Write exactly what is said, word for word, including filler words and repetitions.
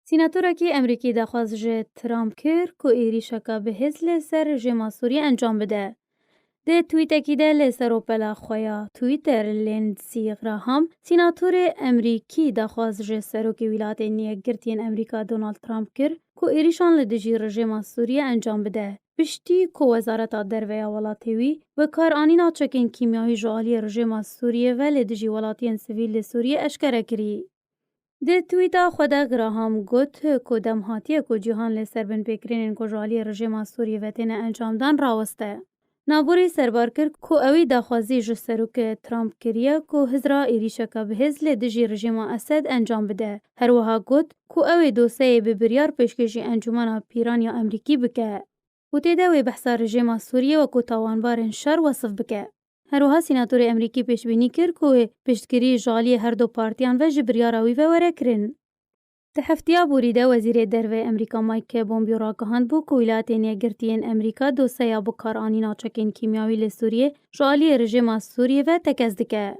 Sînatorekî Emerîkî daxwaz ji Trump kir ku êrîşeke bihêz li ser rejêma Sûriyê encam bide. Di twîtekî de li seropela xwe ya Twitter, Lindsey Graham, sînatorê Emerîkî daxwaz ji Serokê Wîlatên Yekgirtiyên Emerîka Donald Trump kir ku êrîşan li dijî rejêma Sûriyê encam bide. Piştî ku Wezareta Derve ya welatê wî bikaranîna çekên kîmyawî ji aliyê rejêma Sûriyê ve li dijî welatiyên sivîl li Sûriyê eşkere kirî. Di twîta xwe de Graham got ku dem hatiye ku cîhan li ser binpêkirinên ku ji aliyê rejêma Sûriyê ve têne encamdan raweste. Navborî serbar kir ku ewî daxwazî ji serokê Trump kiriye ku hizra êrîşeke bihêz li dijî rejêma Esed encam bide. Her wiha got ku ew ê doseyê bi biryar pêşkêşî Encûmena Pîran ya Emerîkî bike. Û tê de wê behsa rejêma Sûriyê wekû tawanbarên şer wesif bike. Her wiha sînatorê Emerîkî pêşbînî kir ku wê piştgirî ji aliyê her du partiyan ve ji biryara wî ve were kirin. Di heftiya borî de Wezîrê Derve Emerîka Mike Pompeo ragihandbû ku Wîlayetên Yekgirtiyên Emerîka doseya bikaranîna çekên kîmyawî li Sûriyê ji aliyê rejêma Sûriyê ve tekez dike.